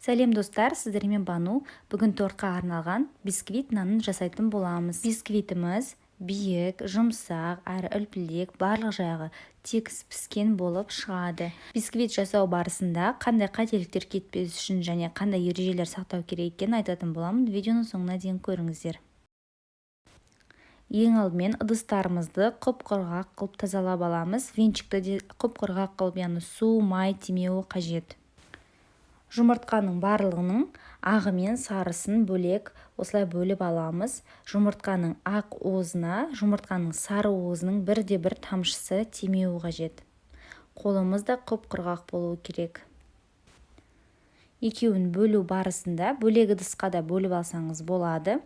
Сәлем, достар! Сіздермен Бану. Бүгін тортқа арналған бисквит нанын жасайтын боламыз. Бисквитіміз биік, жұмсақ әрі үлпілдек, барлық жағы тегіс піскен болып шығады. Бисквит жасау барысында қандай қателіктер кетпес үшін және қандай ережелер сақтау керек екенін айтатын боламын. Видеоның соңына дейін көріңіздер. Ең алдымен ыдыстарымызды құп-құрғақ қылып тазалап аламыз. Венчикті де құп-құрғақ қылып, яғни су, май тимеуі қажет. Жұмыртқаның барлығының ағы мен сарысын бөлек осылай бөліп аламыз. Жұмыртқаның ақ уызына жұмыртқаның сары уызының бірде-бір тамшысы тимеуі қажет. Қолымыз да құп-құрғақ болуы керек. Екеуін бөлу барысында бөлек ыдысқа да бөліп алсаңыз болады,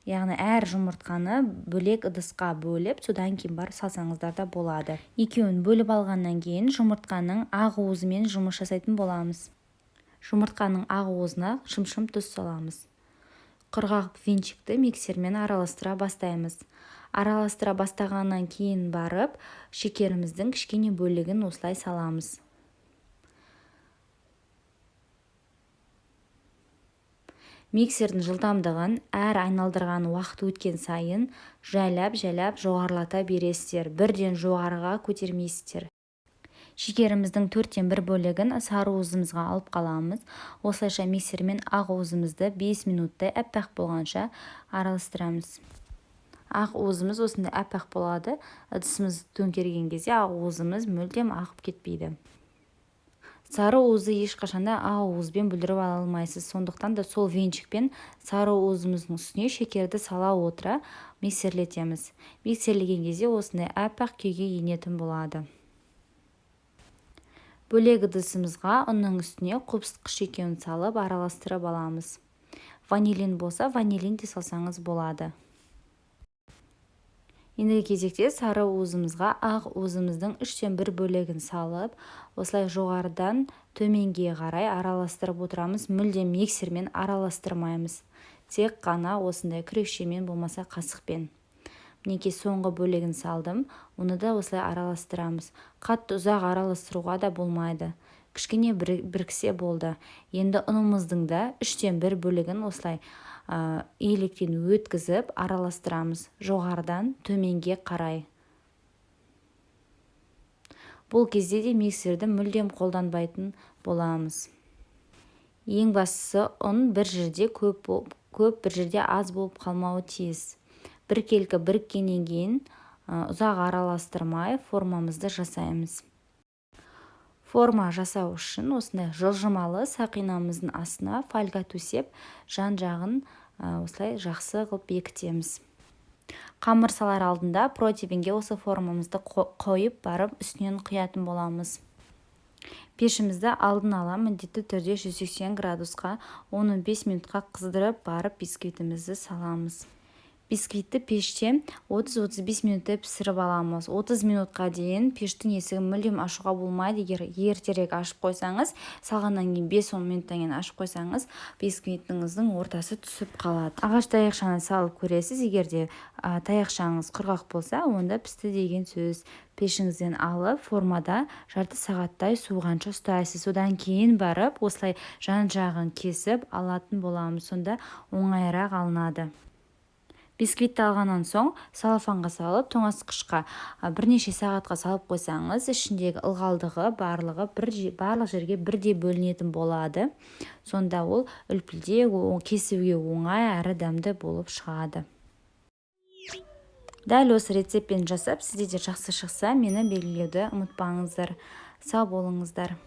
яғни әр жұмыртқаны бөлек ыдысқа бөліп, содан кейін барып салсаңыздар да болады. Екеуін бөліп алғаннан кейін жұмыртқаның ақ уызымен жұмыс жасайтын боламыз. Жұмыртқаның ақ уызына шымшым тұз саламыз. Құрғақ венчикті миксермен араластыра бастаймыз. Араластыра бастағаннан кейін барып шекеріміздің кішкене бөлігін осылай саламыз. Миксердің жылдамдығын әр айналдырған уақыт өткен сайын жайлап-жайлап жоғарылата бересіздер, бірден жоғарыға көтермейсіздер. Шекеріміздің төрттен бір бөлігін сары уызымызға алып қаламыз. Осылайша миксермен ақ уызымызды 5 минуттай аппақ болғанша араластырамыз. Ақ уызымыз осындай аппақ болады. Ыдысымызды төңкерген кезде ақ уызымыз мүлдем ағып кетпейді. Сары уызды ешқашанда ақ уызбен бүлдіріп ала алмайсыз. Сондықтан да сол венчикпен сары уызымыздың үстіне шекерді сала отыра миксерлетеміз. Миксерлеген кезде осындай аппақ күйге енетін болады. Бөлек ыдысымызға ұнның үстіне қопсытқыш екеуін салып араластырып аламыз. Ванилин болса, ванилин де салсаңыз болады. Ендігі кезекте сары уызымызға ақ уызымыздың үштен бір бөлігін салып, осылай жоғарыдан төменге қарай араластырып отырамыз. Мүлдем миксермен араластырмаймыз. Тек қана осындай күрекшемен, болмаса қасықпен. Мінекей, соңғы бөлігін салдым. Оны да осылай араластырамыз. Қатты ұзақ араластыруға да болмайды. Кішкене біріксе болды. Енді ұнымыздың да үштен бір бөлігін осылай електен өткізіп араластырамыз жоғарыдан төменге қарай. Бұл кезде де миксерді мүлдем қолданбайтын боламыз. Ең бастысы, ұн бір жерде көп, көп, бір жерде аз болып қалмауы тиіс. Біркелкі біріккеннен кейін ұзақ араластырмай формамызды жасаймыз. Форма жасау үшін осындай жылжымалы сақинамыздың астына фольга төсеп, жан-жағын осылай жақсы қылып бекітеміз. Қамыр салар алдында противенге осы формамызды қойып барып, үстінен құятын боламыз. Пешімізді алдын ала міндетті түрде 180 градусқа 10-15 минутқа қыздырып барып, бисквитімізді саламыз. Бисквитті пеште 30-35 минуттай пісіріп аламыз. 30 минутқа дейін пештің есігін мүлдем ашуға болмайды. Егер ертерек ашып қойсаңыз, салғаннан кейін 5-10 минуттан кейін ашып қойсаңыз, бисквитіңіздің ортасы түсіп қалады. Ағаш таяқшаны салып көресіз. Егер де таяқшаңыз құрғақ болса, онда пісті деген сөз. Пешіңізден алып, формада жарты сағаттай суығанша ұстайсыз. Содан кейін барып осылай жан жағын кесіп алатын боламыз. Сонда оңайырақ алынады. Бисквитті алғаннан соң целлофанға салып, тоңазытқышқа бірнеше сағатқа салып қойсаңыз, ішіндегі ылғалдығы барлығы бір барлық жерге бірдей бөлінетін болады. Сонда ол үлпілдек, кесуге оңай әрі дәмді болып шығады. Дәл осы рецептпен жасап, сізде де жақсы шықса, мені белгілеуді ұмытпаңыздар. Сау болыңыздар!